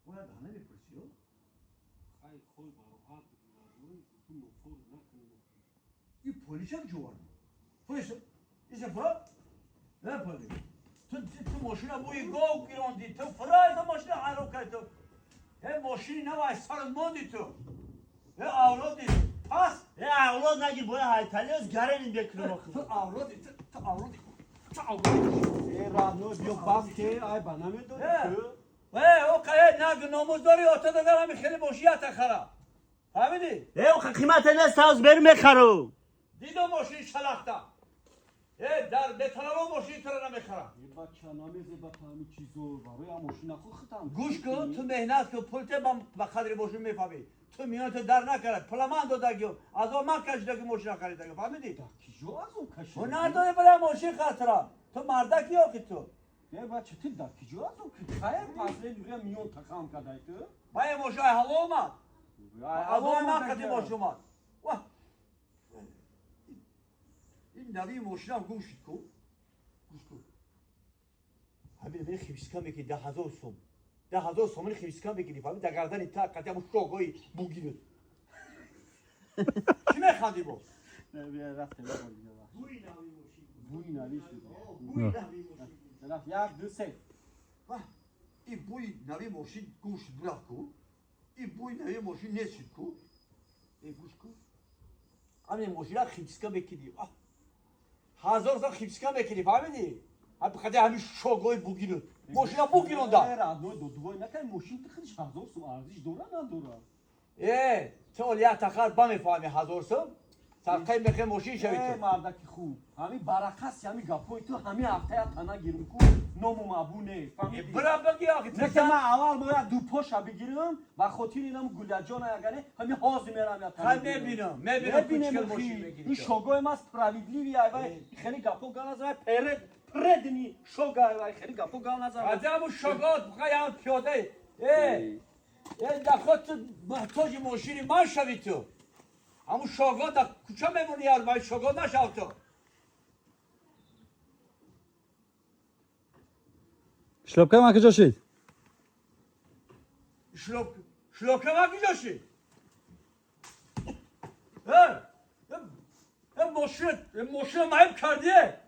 бояд ҳана мепурсиё? Хай, хой бароҳат бигирад, ту нофор накунӣ. И полиша ҷовард. Полиша, иса фура? Не поли. Ту мошина буи гов гиронди, ту фурай ту мошина ҳаром карди ту. Э мошини навай сарат монди ту. Э авлоди пас. Э авлод нагир, боя ҳайталиёз гаренин бекунам охи. Ту авлоди, ту авлоди. Ту авлоди. Э родной, биё бас ке, ай ба намедори ту. Э, о қае наг номуз дори, ота дагар ҳами хеле мошията хара. Фаҳмидӣ? Э оха қимате нест, ҳоз бери мехару. Дидо мошини шалахта. Э дар металлолом мошини туро намехарам. Э бача, намезеба ту ҳами чизо, барои ам мошина ху хитам. Гӯш кун, ту меҳнат кун, пул те ба қадри мошин мефаҳмӣ. Ту миёнато дар накард, пула ман додагиём, аз он ман кашидаги мошина харидаги, фаҳмидӣ? Да киҷо аз он кашидаги? Ҳунар дори била мошин хатра. Ту мардаки охи ту. Э бача, ту да киҷо аз он кая последний миён тахам кадай ту? Ба е мошин ай ҳаво омад. Аз он ман қади мошин омад. Ваҳ! Ин нави мошинам гум шуд ку. Гӯш кун. Ҳамин мени хивиска мекунӣ 10 000 сом. 10 000 сомони хивиска мекунӣ, фаҳмидӣ? Дар гардани та қати ҳамун шогои бугирут. Чӣ механдӣ бо? Рафтем. Бӯи нави мошин. Бӯи нави шуд. Бӯи нави мошин. Рафт, як, ду, се. Ваҳ! Ин бӯи нави мошин гум шуд, бурафт ку. Ин бӯи нави мошин нест шуд ку. Э гӯш кун. Ҳамин мошина химчистка мекунӣ. 1000 сом химчистка мекунӣ, фаҳмидӣ? Ҳами ҳамин шогои бугирут. Мошина бугиронда. Э родной, додувой накай, мошин ту худиш 1000 сом арзиш дора надора? Э, ту оли як тахар ба мефаҳми 1000 сом? Садқаи мехе мошин шави Э ту. Мардаки хуб, ҳами барақаси ҳами гапҳои ту ҳами ҳафтая тана гирум ку, ному мабу не, Э, фаҳмидӣ? бира баги охи ту. Не ки ман аввал бояд дупоша бигирам, ба хотири инам гулияҷона ягане ҳами ҳозир мерам я тана Хай, гирам. мебинам, мебинам ку Мебинем чӣ охи. мошин мегири Ин ту. шогои ма справедливый ай, вай хеле гапҳо гал назар, перед предни шога ай, вай хеле гапҳо гал назар. Аз ҳамун шогот бихай ҳам пиёда. Э, э, наход ту муҳтоҷи мошини ман шави ту. Ҳамун шогот дар кӯча мемонӣ, аз вай шогот нашав ту. Шлёпка ман куҷо шид? Шлёпка ман куҷо шид? Э, э, мошина, э, мошина маиб кардие.